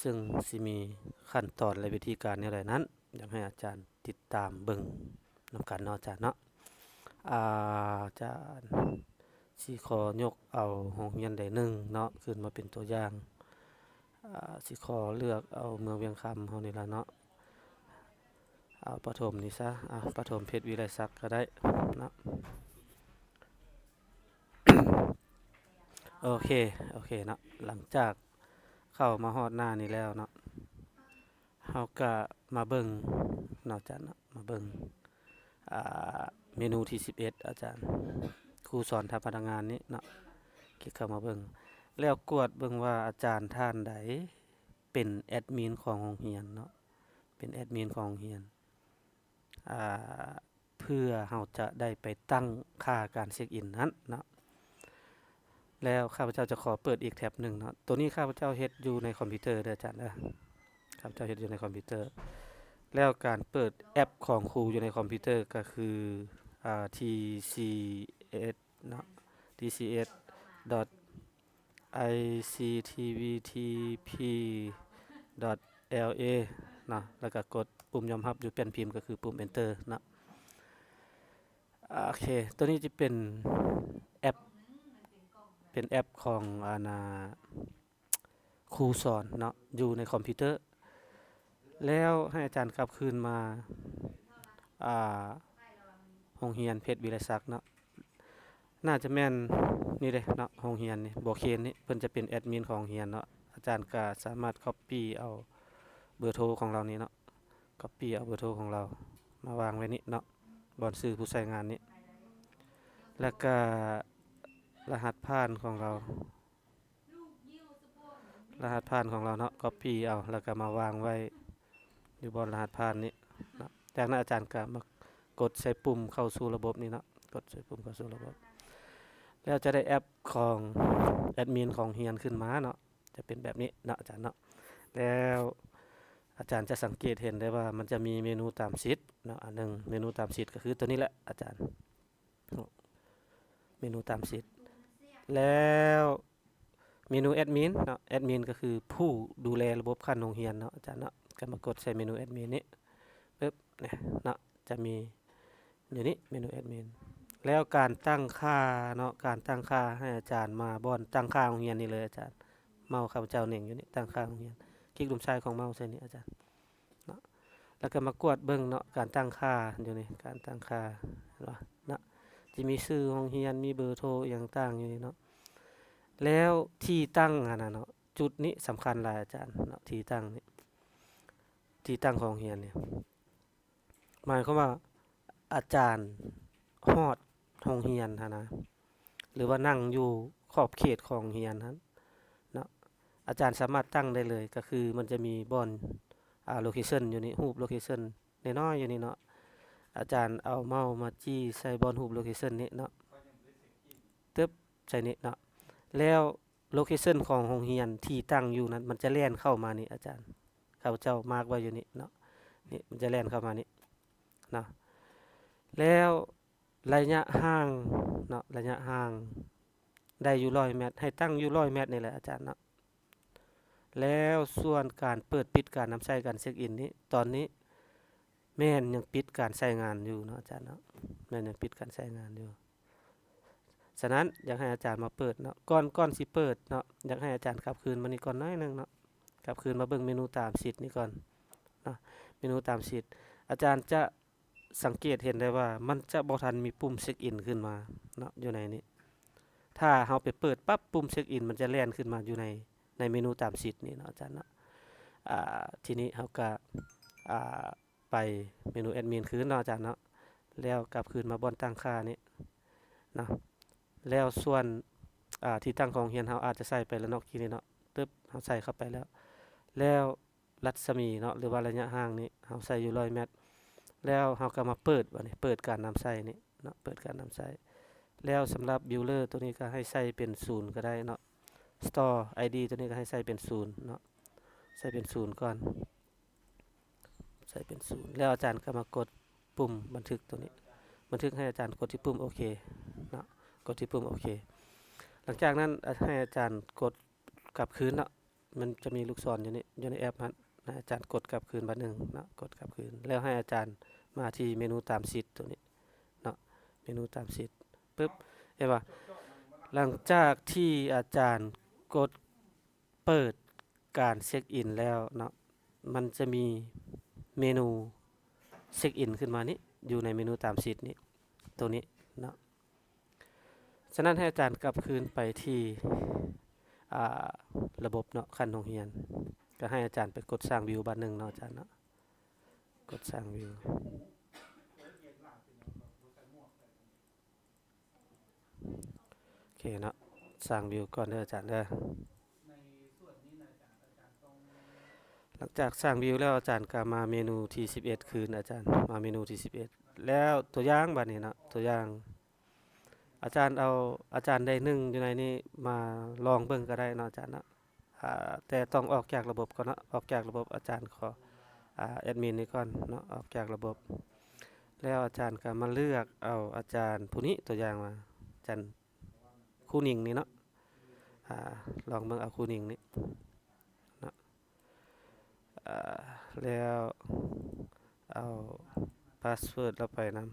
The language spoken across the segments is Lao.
ເຊິ່ງຊິມີຂັ້ນຕອນ ແລະ ວິທີການແນວໃດນັ້ນ ຢາກໃຫ້ອາຈານຕິດຕາມເບິ່ງນຳກັນເນາະ ອາຈານເນາະ. ອາ ອາຈານຊິຂໍຍົກເອົາໂຮງຮຽນໃດໜຶ່ງເນາະ ຂຶ້ນມາເປັນຕົວຢ່າງ. ອາ ຊິຂໍເລືອກເອົາເມືອງວຽງຄຳເຮົານີ້ລະເນາະ. ເອົາປະຖົມນີ້ຊະ ອາ ປະຖົມເພັດວິໄລສັກກໍໄດ້ເນາະ. ໂອເຄ ໂອເຄເນາະ. ຫຼັງຈາກເຂົ້າມາຮອດໜ້ານີ້ແລ້ວເນາະ ເຮົາກະມາເບິ່ງເນາະ ອາຈານເນາະ ມາເບິ່ງ ອາ ເມນູທີສິບເອັດ ອາຈານ ຄູສອນທັບພະນັກງານນີ້ເນາະ. ຄລິກເຂົ້າມາເບິ່ງ ແລ້ວກວດເບິ່ງວ່າອາຈານທ່ານໃດເປັນແອດມິນຂອງໂຮງຮຽນເນາະ ເປັນແອດມິນຂອງໂຮງຮຽນ ອາ ເພື່ອເຮົາຈະໄດ້ໄປຕັ້ງຄ່າການເຊັກອິນນັ້ນເນາະ. ແລ້ວຂ້າພະເຈົ້າຈະຂໍເປີດອີກແທັບໜຶ່ງເນາະ. ໂຕນີ້ຂ້າພະເຈົ້າເຮັດຢູ່ໃນຄອມພິວເຕີເດີອາຈານເດີ. ຂ້າພະເຈົ້າເຮັດຢູ່ໃນຄອມພິວເຕີ. ແລ້ວການເປີດແອັບຂອງຄູຢູ່ໃນຄອມພິວເຕີກໍຄື ອາ ທີຊີເອັດ ເນາະ ທີຊີເອັດ ດອດ ໄອຊີທີວີທີພີ ດອດ ແອລເອ ເນາະ ແລ້ວກໍກົດປຸ່ມຍອມຮັບຢູ່ແປ້ນພິມ ກໍຄືປຸ່ມເອັນເຕີເນາະ. ໂອເຄ ໂຕນີ້ຈະເປັນແອັບ ເປັນແອັບຂອງ ອັນນ່າ ຄູສອນເນາະ ຢູ່ໃນຄອມພິວເຕີ. ແລ້ວໃຫ້ອາຈານກັບຄືນມາ ອາ ໂຮງຮຽນເພັດວິໄລສັກເນາະ. ໜ້າຈະແມ່ນນີ້ເດ້ເນາະ ໂຮງຮຽນນີ້ ບໍ່ເຄນນີ້ ເພິ່ນຈະເປັນແອດມິນຂອງໂຮງຮຽນເນາະ. ອາຈານກະສາມາດກັອບປີ້ເອົາເບີໂທຂອງລາວນີ້ເນາະ ກັອບປີ້ເອົາເບີໂທຂອງລາວມາວາງໄວ້ນີ້ເນາະ ບ່ອນຊື່ຜູ້ໃຊ້ງານນີ້ ແລ້ວກະລະຫັດຜ່ານຂອງລາວ ລະຫັດຜ່ານຂອງລາວເນາະ ກັອບປີ້ເອົາ ແລ້ວກໍມາວາງໄວ້ຢູ່ບ່ອນລະຫັດຜ່ານນີ້ເນາະ. ຈາກນັ້ນອາຈານກໍມາກົດໃສ່ປຸ່ມເຂົ້າສູ່ລະບົບນີ້ເນາະ ກົດໃສ່ປຸ່ມເຂົ້າສູ່ລະບົບ ແລ້ວຈະໄດ້ແອັບຂອງແອດມິນຂອງຮຽນຂຶ້ນມາເນາະ ຈະເປັນແບບນີ້ເນາະອາຈານເນາະ. ແລ້ວອາຈານຈະສັງເກດເຫັນໄດ້ວ່າມັນຈະມີເມນູຕາມສິດເນາະ ອັນໜຶ່ງ ເມນູຕາມສິດກໍຄືຕົວນີ້ແຫຼະອາຈານ ເມນູຕາມສິດ ແລ້ວເມນູແອດມິນເນາະ ແອດມິນກໍຄືຜູ້ດູແລລະບົບຂັ້ນໂຮງຮຽນເນາະອາຈານເນາະ. ກໍມາກົດໃສ່ເມນູແອດມິນນີ້ ປຶບ ນີ້ເນາະ ຈະມີຢູ່ນີ້ເມນູແອດມິນ. ແລ້ວການຕັ້ງຄ່າເນາະ ການຕັ້ງຄ່າ ໃຫ້ອາຈານມາບ່ອນຕັ້ງຄ່າໂຮງຮຽນນີ້ເລີຍອາຈານ. ເມົາຂ້າພະເຈົ້າເໜັງຢູ່ນີ້ ຕັ້ງຄ່າໂຮງຮຽນ ຄລິກດຸມຊ້າຍຂອງເມົາໃສ່ນີ້ອາຈານ ເນາະ ແລ້ວກໍມາກວດເບິ່ງເນາະ ການຕັ້ງຄ່າຢູ່ນີ້ ການຕັ້ງຄ່າ ເຫັນບໍ່ເນາະ ຈະມີຊື່ໂຮງຮຽນ ມີເບີໂທອີ່ຫຍັງຕ່າງຢູ່ນີ້ເນາະ. ແລ້ວທີ່ຕັ້ງຫັ້ນນະເນາະ ຈຸດນີ້ສຳຄັນຫຼາຍອາຈານເນາະ ທີ່ຕັ້ງນີ້ ທີ່ຕັ້ງຂອງໂຮງຮຽນນີ້ ໝາຍຄວາມວ່າອາຈານຮອດໂຮງຮຽນຫັ້ນນະ ຫຼືວ່ານັ່ງຢູ່ຂອບເຂດຂອງໂຮງຮຽນຫັ້ນເນາະ ອາຈານສາມາດຕັ້ງໄດ້ເລີຍ. ກໍຄືມັນຈະມີບ່ອນ ອາ ໂລເຄຊັນຢູ່ນີ້ ຮູບໂລເຄຊັນນ້ອຍໆຢູ່ນີ້ເນາະ ອາຈານເອົາເມົາມາຈີ້ໃສ່ບ່ອນຮູບໂລເຄຊັນນີ້ເນາະ ຕຶບ ໃສ່ນີ້ເນາະ ແລ້ວໂລເຄຊັນຂອງໂຮງຮຽນທີ່ຕັ້ງຢູ່ນັ້ນ ມັນຈະແລ່ນເຂົ້າມານີ້ອາຈານ ຂ້າພະເຈົ້າມາກໄວ້ຢູ່ນີ້ເນາະ ນີ້ມັນຈະແລ່ນເຂົ້າມານີ້ເນາະ. ແລ້ວໄລຍະຫ່າງເນາະ ໄລຍະຫ່າງໄດ້ຢູ່ຮ້ອຍແມັດ ໃຫ້ຕັ້ງຢູ່ຮ້ອຍແມັດນີ້ແຫຼະອາຈານເນາະ. ແລ້ວສ່ວນການເປີດປິດການນຳໃຊ້ການເຊັກອິນນີ້ ຕອນນີ້ແມ່ນຍັງປິດການໃຊ້ງານຢູ່ເນາະອາຈານເນາະ ແມ່ນຍັງປິດການໃຊ້ງານຢູ່. ສະນັ້ນຢາກໃຫ້ອາຈານມາເປີດເນາະ ກ່ອນ ກ່ອນຊິເປີດເນາະ ຢາກໃຫ້ອາຈານກັບຄືນມານີ້ກ່ອນໜ້ອຍໜຶ່ງເນາະ ກັບຄືນມາເບິ່ງເມນູຕາມສິດນີ້ກ່ອນເນາະ ເມນູຕາມສິດ ອາຈານຈະ ສັງເກດເຫັນໄດ້ວ່າມັນຈະບໍ່ທັນມີປຸ່ມເຊັກອິນຂຶ້ນມາເນາະ ຢູ່ໃນນີ້. ຖ້າເຮົາໄປເປີດປັບ ປຸ່ມເຊັກອິນມັນຈະແລ່ນຂຶ້ນມາຢູ່ໃນ ໃນເມນູຕາມສິດນີ້ເນາະອາຈານເນາະ. ອາ ທີນີ້ເຮົາກະ ອາ ໄປເມນູແອດມິນຄືນເນາະອາຈານເນາະ ແລ້ວກັບຄືນມາບ່ອນຕັ້ງຄ່ານີ້ເນາະ. ແລ້ວສ່ວນ ອາ ທີ່ຕັ້ງຂອງໂຮງຮຽນເຮົາອາດຈະໃສ່ໄປແລ້ວເນາະ ກີ້ນີ້ເນາະ ຕຶບ ເຮົາໃສ່ເຂົ້າໄປແລ້ວ ແລ້ວ ລັດສະໝີເນາະ ຫຼືວ່າໄລຍະຫ່າງນີ້ ເຮົາໃສ່ຢູ່ຮ້ອຍແມັດ ແລ້ວເຮົາກໍມາເປີດ ບາດນີ້ເປີດການນຳໃຊ້ນີ້ເນາະ ເປີດການນຳໃຊ້. ແລ້ວສຳລັບບິວເລີໂຕນີ້ກໍໃຫ້ໃສ່ເປັນສູນກໍໄດ້ເນາະ ສະຕໍໄອດີໂຕນີ້ກໍໃຫ້ໃສ່ເປັນສູນເນາະ ໃສ່ເປັນສູນກ່ອນ ໃສ່ເປັນສູນ ແລ້ວອາຈານກໍມາກົດປຸ່ມບັນທຶກໂຕນີ້ ບັນທຶກ ໃຫ້ອາຈານກົດທີ່ປຸ່ມໂອເຄເນາະ ກົດທີ່ປຸ່ມໂອເຄ. ຫຼັງຈາກນັ້ນໃຫ້ອາຈານກົດ ກັບຄືນເນາະ ມັນຈະມີລູກສອນຢູ່ນີ້ ຢູ່ໃນແອັບຫັ້ນນະ ອາຈານກົດກັບຄືນບາດໜຶ່ງເນາະ ກົດກັບຄືນ ແລ້ວໃຫ້ອາຈານມາທີ່ເມນູຕາມສິດໂຕນີ້ເນາະ ເມນູຕາມສິດປຶບ ເຫັນບໍ່? ຫຼັງຈາກທີ່ອາຈານກົດເປີດການເຊັກອິນແລ້ວເນາະ ມັນຈະມີເມນູເຊັກອິນຂຶ້ນມານີ້ ຢູ່ໃນເມນູຕາມສິດນີ້ ໂຕນີ້ເນາະ. ສະນັ້ນໃຫ້ອາຈານກັບຄືນໄປທີ່ ອ່າ ລະບົບເນາະ ຂັ້ນໂຮງຮຽນ ກໍໃຫ້ອາຈານໄປກົດສ້າງວິວບາດໜຶ່ງເນາະອາຈານເນາະ ກົດສ້າງວິວ ໂອເຄເນາະ ສ້າງວິວກ່ອນເດີອາຈານເດີ. ຫຼັງຈາກສ້າງວິວແລ້ວ ອາຈານກໍມາເມນູທີສິບເອັດຄືນ ອາຈານ ມາເມນູທີສິບເອັດ ແລ້ວຕົວຢ່າງບາດນີ້ເນາະ ຕົວຢ່າງ ອາຈານເອົາ ອາຈານໄດ້ໜຶ່ງຢູ່ໃນນີ້ມາລອງເບິ່ງກໍໄດ້ເນາະອາຈານເນາະ ອ່າ ແຕ່ຕ້ອງອອກຈາກລະບົບກ່ອນເນາະ ອອກຈາກລະບົບ ອາຈານຂໍ ອ່າ ແອັດມິນນີ້ກ່ອນເນາະ ອອກຈາກລະບົບ ແລ້ວອາຈານກໍມາເລືອກເອົາອາຈານຜູ້ນີ້ ຕົວຢ່າງວ່າອາຈານຄູໜິງນີ້ເນາະ ອ່າ ລອງເບິ່ງເອົາຄູໜິງນີ້ເນາະ ອ່າ ແລ້ວເອົາພາສເວີດລາວໄປນຳ.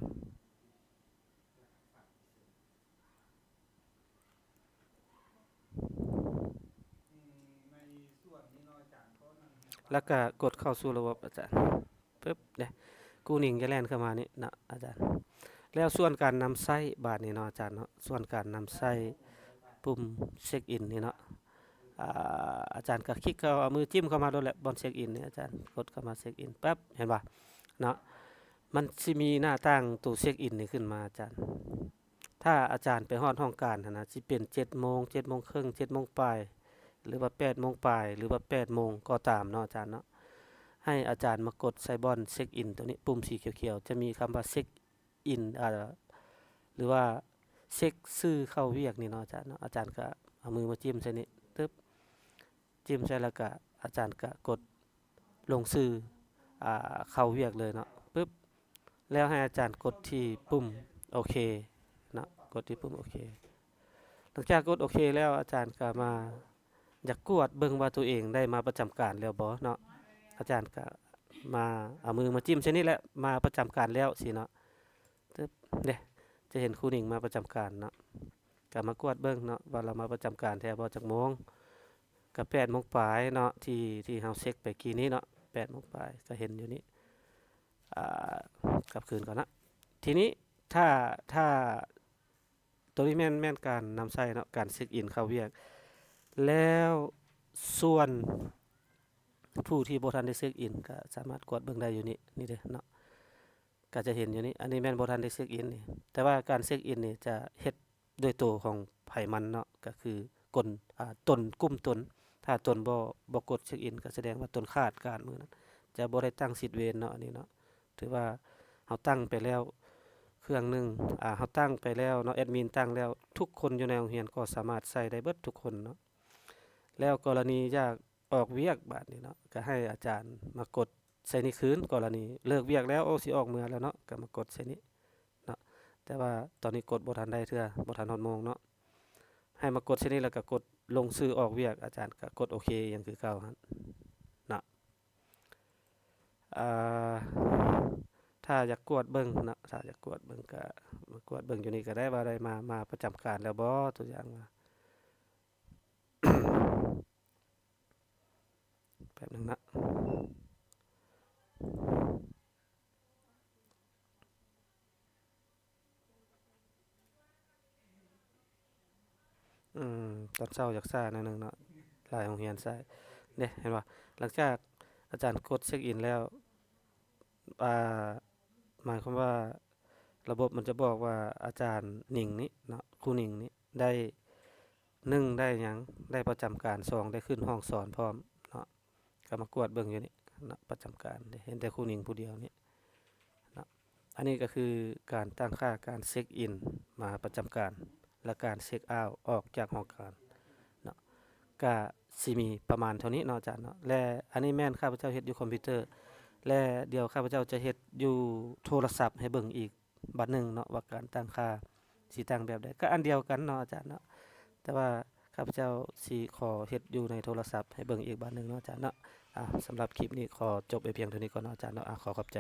ແລ້ວກະກົດເຂົ້າສູ່ລະບົບອາຈານ ປຶບ ເດ້ ກູນິງຈະແລ່ນເຂົ້າມານີ້ເນາະອາຈານ ແລ້ວສ່ວນການນຳໃຊ້ບາດນີ້ເນາະອາຈານເນາະ ສ່ວນການນຳໃຊ້ປຸ່ມເຊັກອິນນີ້ເນາະ ອາ ອາຈານກະຄລິກເຂົ້າ ເອົາມືຈິ້ມເຂົ້າມາໂລດແຫຼະ ບ່ອນເຊັກອິນນີ້ອາຈານ ກົດເຂົ້າມາເຊັກອິນປັບ ເຫັນບໍ່ເນາະ ມັນຊິມີໜ້າຕ່າງໂຕເຊັກອິນນີ້ຂຶ້ນມາອາຈານ. ຖ້າອາຈານໄປຮອດຫ້ອງການຫັ້ນນະ ຊິເປັນເຈັດໂມງ ເຈັດໂມງເຄິ່ງ ເຈັດໂມງປາຍ ຫຼືວ່າແປດໂມງປາຍ ຫຼືວ່າແປດໂມງກໍຕາມເນາະອາຈານເນາະ ໃຫ້ອາຈານມາກົດໃສ່ບ່ອນເຊັກອິນໂຕນີ້ ປຸ່ມສີຂຽວໆ ຈະມີຄຳວ່າເຊັກອິນ ອາ ຫຼືວ່າເຊັກຊື່ເຂົ້າວຽກນີ້ເນາະອາຈານເນາະ ອາຈານກະເອົາມືມາຈິ້ມໃສ່ນີ້ ຕຶບ ຈິ້ມໃສ່ແລ້ວກະອາຈານກະກົດລົງຊື່ ອາ ເຂົ້າວຽກເລີຍເນາະ ປຶບ ແລ້ວໃຫ້ອາຈານກົດທີ່ປຸ່ມໂອເຄເນາະ ກົດທີ່ປຸ່ມໂອເຄ ຫຼັງຈາກກົດໂອເຄແລ້ວ ອາຈານກະມາຢາກກວດເບິ່ງວ່າໂຕເອງໄດ້ມາປະຈຳການແລ້ວບໍ່ເນາະ ອາຈານກະມາເອົາມືມາຈິ້ມໃສ່ນີ້ແຫຼະ ມາປະຈຳການແລ້ວຊີ້ເນາະ ຕຶບ ເດ້ ຈະເຫັນຄູໜິງມາປະຈຳການເນາະ ກະມາກວດເບິ່ງເນາະ ວ່າລາວມາປະຈຳການແທ້ບໍ່ ຈັກໂມງ ກະແປດໂມງປາຍເນາະ ທີ່ ທີ່ເຮົາເຊັກໄປກີ້ນີ້ເນາະ ແປດໂມງປາຍ ກະເຫັນຢູ່ນີ້ ອາ ກັບຄືນກ່ອນເນາະ ທີນີ້ ຖ້າ ຖ້າ ໂຕນີ້ແມ່ນ ແມ່ນການນຳໃຊ້ເນາະ ການເຊັກອິນເຂົ້າວຽກ ແລ້ວສ່ວນຜູ້ທີ່ບໍ່ທັນໄດ້ເຊັກອິນ ກະສາມາດກວດເບິ່ງໄດ້ຢູ່ນີ້ ນີ້ເດ້ເນາະ ກະຈະເຫັນຢູ່ນີ້ ອັນນີ້ແມ່ນບໍ່ທັນໄດ້ເຊັກອິນນີ້ ແຕ່ວ່າການເຊັກອິນນີ້ຈະເຮັດ ໂດຍໂຕຂອງໃຜມັນເນາະ ກະຄືກົນ ອາ ຕົນ ກຸ່ມຕົນ ຖ້າຕົນບໍ່ ບໍ່ກົດເຊັກອິນ ກະສະແດງວ່າຕົນຂາດການມື້ນັ້ນ ຈະບໍ່ໄດ້ຕັ້ງສິດເວນເນາະ ອັນນີ້ເນາະ ຖືວ່າເຮົາຕັ້ງໄປແລ້ວເຄື່ອງໜຶ່ງ ອາ ເຮົາຕັ້ງໄປແລ້ວເນາະ ແອັດມິນຕັ້ງແລ້ວ ທຸກຄົນຢູ່ໃນໂຮງຮຽນກໍສາມາດໃຊ້ໄດ້ເບິດທຸກຄົນເນາະ ແລ້ວກໍລະນີຢາກອອກວຽກບາດນີ້ເນາະ ກະໃຫ້ອາຈານມາກົດ ໃສ່ນີ້ຄືນ ກໍລະນີເລີກວຽກແລ້ວ ໂອ້ ຊິອອກເມືອແລ້ວເນາະ ກະມາກົດໃສ່ນີ້ເນາະ ແຕ່ວ່າຕອນນີ້ກົດບໍ່ທັນໄດ້ເທື່ອ ບໍ່ທັນຮອດໂມງເນາະ ໃຫ້ມາກົດໃສ່ນີ້ ແລ້ວກະກົດລົງຊື່ອອກວຽກ ອາຈານກະກົດໂອເຄຫຍັງຄືເກົ່າຫັ້ນເນາະ ອາ ຖ້າຢາກກວດເບິ່ງເນາະ ຖ້າຢາກກວດເບິ່ງກະມາກວດເບິ່ງຢູ່ນີ້ກະໄດ້ ວ່າໄດ້ມາ ມາປະຈຳການແລ້ວບໍ່ ຕົວຢ່າງວ່າ ແປັບໜຶ່ງນະ ອືມ ຕອນເຊົ້າຢາກຊ້າໜ້ອຍໜຶ່ງເນາະ ຫຼາຍໂຮງຮຽນຊ້າ ເດ້ ເຫັນບໍ່ ຫຼັງຈາກອາຈານກົດເຊັກອິນແລ້ວ ອ່າ ໝາຍຄວາມວ່າລະບົບມັນຈະບອກວ່າອາຈານນິງນີ້ເນາະ ຄູນິງນີ້ໄດ້ ໜຶ່ງ ໄດ້ຫຍັງ ໄດ້ປະຈຳການ ສອງ ໄດ້ຂຶ້ນຫ້ອງສອນພ້ອມເນາະ ກະມາກວດເບິ່ງຢູ່ນີ້ເນາະ ປະຈຳການ ເຫັນແຕ່ຄູນິງຜູ້ດຽວນີ້ເນາະ ອັນນີ້ກະຄືການຕັ້ງຄ່າການເຊັກອິນມາປະຈຳການ ແລະ ການເຊັກເອົາອອກຈາກຫ້ອງການເນາະ ກະຊິມີປະມານເທົ່ານີ້ເນາະອາຈານເນາະ ແລະ ອັນນີ້ແມ່ນຂ້າພະເຈົ້າເຮັດຢູ່ຄອມພິວເຕີ ແລະ ດຽວຂ້າພະເຈົ້າຈະເຮັດຢູ່ໂທລະສັບໃຫ້ເບິ່ງອີກ ບາດໜຶ່ງເນາະ ວ່າການຕັ້ງຄ່າຊິຕັ້ງແບບໃດ ກະອັນດຽວກັນເນາະອາຈານເນາະ ແຕ່ວ່າ ຂ້າພະເຈົ້າຊິຂໍເຮັດຢູ່ໃນໂທລະສັບໃຫ້ເບິ່ງອີກບາດໜຶ່ງເນາະອາຈານເນາະ. ອ່າ ສຳລັບຄລິບນີ້ຂໍຈົບໄວ້ພຽງເທົ່ານີ້ກ່ອນເນາະອາຈານເນາະ. ອ່າ ຂໍຂອບໃຈ.